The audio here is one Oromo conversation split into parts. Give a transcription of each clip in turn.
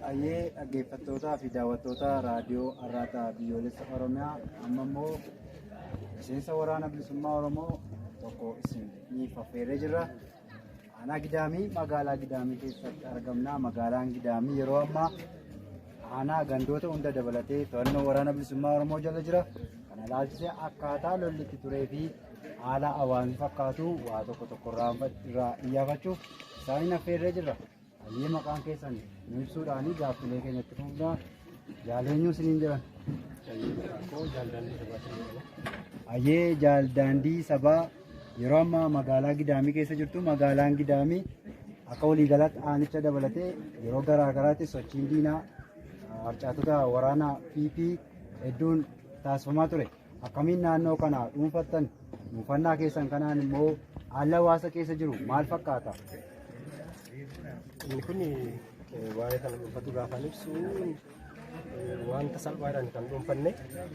Ayyee dhaggeeffattootaa fi daawwattoota raadiyoo Arraata Biyyoolessa Oromiyaa, amma immoo miseensa Waraana Bilisummaa Oromoo tokko isiniif affeerree jirra. Aanaa Gidaamii, magaalaa Gidaamii keessatti argamna. Magaalaan Gidaamii yeroo ammaa aanaa gandoota hunda dabalatee to'annoo Waraana Bilisummaa Oromoo jala jira. Kana ilaalchisee akkaataa lolli itti turee fi haala hawaasni fakkaatu waa tokko tokko irraa iyyaafachuuf isaaniin affeerree jirra. Hayyee, maqaan keessan nu ibsuudhaanii gaaffilee keenyatti fufnaa. Jaaleenyuu isiniin jedhan. Hayyee, Jaaldaandii Sabaa, yeroo ammaa magaalaa Gidaamii keessa jirtu. Magaalaan Gidaamii akka waliigalaatti aanicha dabalatee yeroo garaa garaatti sochiin diinaa harcaatota waraanaa PP hedduun taasifamaa ture. Akkamiin naannoo kana dhuunfattan? Dhuunfannaa keessan kanaan immoo haalli hawaasa keessa jiru maal fakkaata? Inni kun waa'ee kana dhuunfatu gaafaan ibsu, wanta salphaadhaan kan dhuunfanne,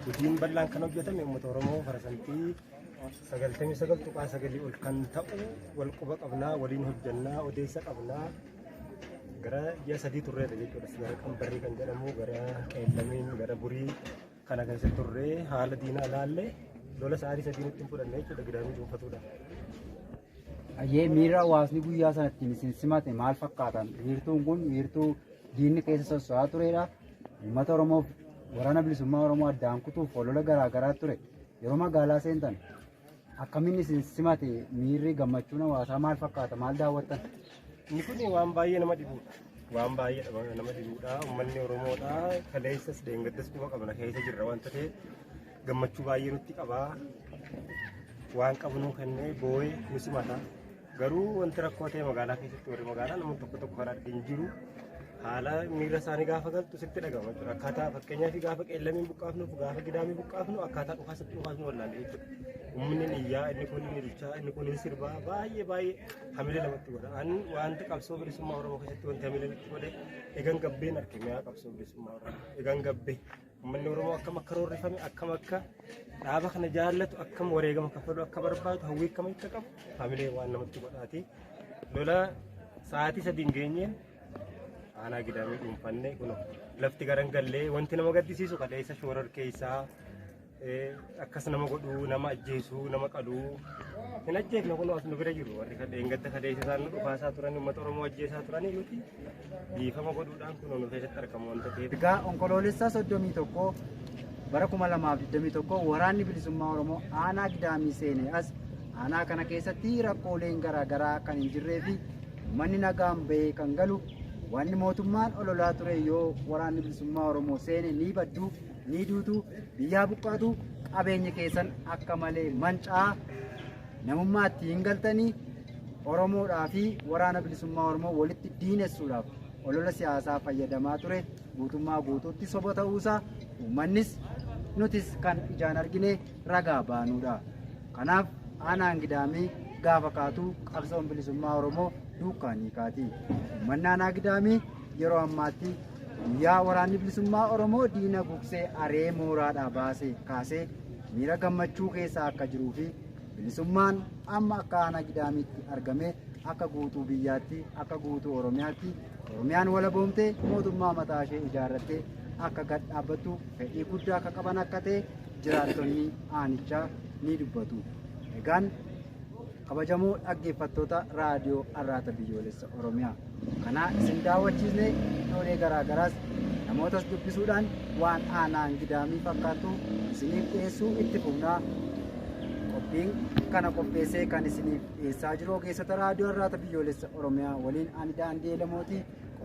hojiin bal'aan kan hojjetame uummata Oromoo parasantii 99.9 ol kan ta'u wal quba qabnaa, waliin hojjannaa, odeessa qabnaa. Gara ji'a 3 turreedha jechuudha. Gara Qambarrii kan jedhamu, gara Qeellamiin, gara Burii kana keessa turree haala diinaa laallee lola sa'aatii 3 nutti hin fudhanne jechuudha Gidaamii dhuunfatuudha. Hayyee, miira hawaasni guyyaa sanatti isin simate maal fakkaatan? Wiirtuun kun wiirtuu diinni keessa sosso'aa turedha. Uummata Oromoof Waraana Bilisummaa Oromoo addaan kutuuf olola garaa garaa ture. Yeroo magaalaa seentan akkamiin isin simate? Miirri gammachuun hawaasaa maal fakkaata? Maal daawwattan? Inni kun waan baay'ee nama dhibudha. Waan baay'ee nama dhibudha. Uummanni Oromoodha. Kaleessas deengaddas quba qabna, keessa jirra wanta ta'e gammachuu baay'ee nutti qabaa. Waan qabu nuu kennee boo'ee nu simata. Garuu wanti rakkoo ta'e magaalaa keessatti warri magaalaa namoonni tokko tokko kan argin jiru. Haala miira isaanii gaafa galtu sitti dhagama jechuudha. Akkaataa fakkeenyaaf gaafa Qeellamiin buqqaafnu, gaafa Gidaamii buqqaafnu, akkaataa dhukaasatti dhukaasnu wallaalle jechuudha. Uummanni ni iyyaa, inni kun ni ilchaa, inni kun ni sirbaa, baay'ee baay'ee hamilee namatti godha. Ani wanti qabsoo bilisummaa Oromoo keessatti wanti hamilee natti godhe egan gabbeen arge mi'aa qabsoo bilisummaa Oromoo. Egan gabbee uummanni Oromoo akkam akka roorrifame, akkam akka dhaaba kana jaallatu, akkam wareegama kaffalu akka barbaadu, hawwii akkam akka qabu hamilee waan namatti godhaati. Lola sa'aatii 3 hin geenyeen aanaa Gidaamii dhuunfanne. Kun lafti garan gallee wanti nama gaddisiisu kaleessa shoorar keessaa akkas nama godhuu, nama ajjeesuu, nama qaluu hin ajjeefne. Kun as nu bira jiru warri dheengadda kaleessa isaan nu dhukaasaa turan, uummata Oromoo ajjeesaa turanii, nuti dhiifama godhuudhaan kun nu keessatti argamu wanta ta'eef. Egaa Onkoloolessa 31 bara 2021 Waraanni Bilisummaa Oromoo aanaa Gidaamii seene as aanaa kana keessatti rakkooleen garaa garaa kan hin jirree fi uummanni nagaan bahee kan galu, wanni mootummaan ololaa ture yoo Waraanni Bilisummaa Oromoo seene ni baddu, ni duutu, biyyaa buqqaatu, qabeenyi keessan akka malee mancaa, namummaatti hin galtanii, Oromoodhaa fi Waraana Bilisummaa Oromoo walitti diinessuudhaaf olola siyaasaa fayyadamaa ture guutummaa guutuutti soba ta'uusaa uummannis nutis kan ijaan argine ragaa baanuudha. Kanaaf aanaan Gidaamii gaafa kaatu qabsoon bilisummaa Oromoo duukaa ni kaati. Uummanni aanaa Gidaamii yeroo ammaatti guyyaa Waraanni Bilisummaa Oromoo diina gugsee aree mooraadhaa baasee kaasee miira gammachuu keessa akka jiruu fi bilisummaan amma akka aanaa Gidaamiitti argame akka guutuu biyyaatti, akka guutuu Oromiyaatti Oromiyaan walaboomtee mootummaa mataa ishee ijaarrattee akka gad dhaabbattu fedhii guddaa akka qaban akka ta'e jiraattonni aanichaa ni dubbatu. Egaan kabajamoo dhaggeeffattoota raadiyoo Arraata Biyyoolessa Oromiyaa, kana isin daawwachiisne, iddoolee garaagaraas namootas dubbisuudhaan waan aanaan Gidaamii fakkaattu isiniif dhiyeessuu itti fufnaa. Qophiin kana qopheessee kan isiniif dhiyeessaa jiru ogeessota raadiyoo Arraata Biyyoolessa Oromiyaa waliin ani Daandii Elamooti.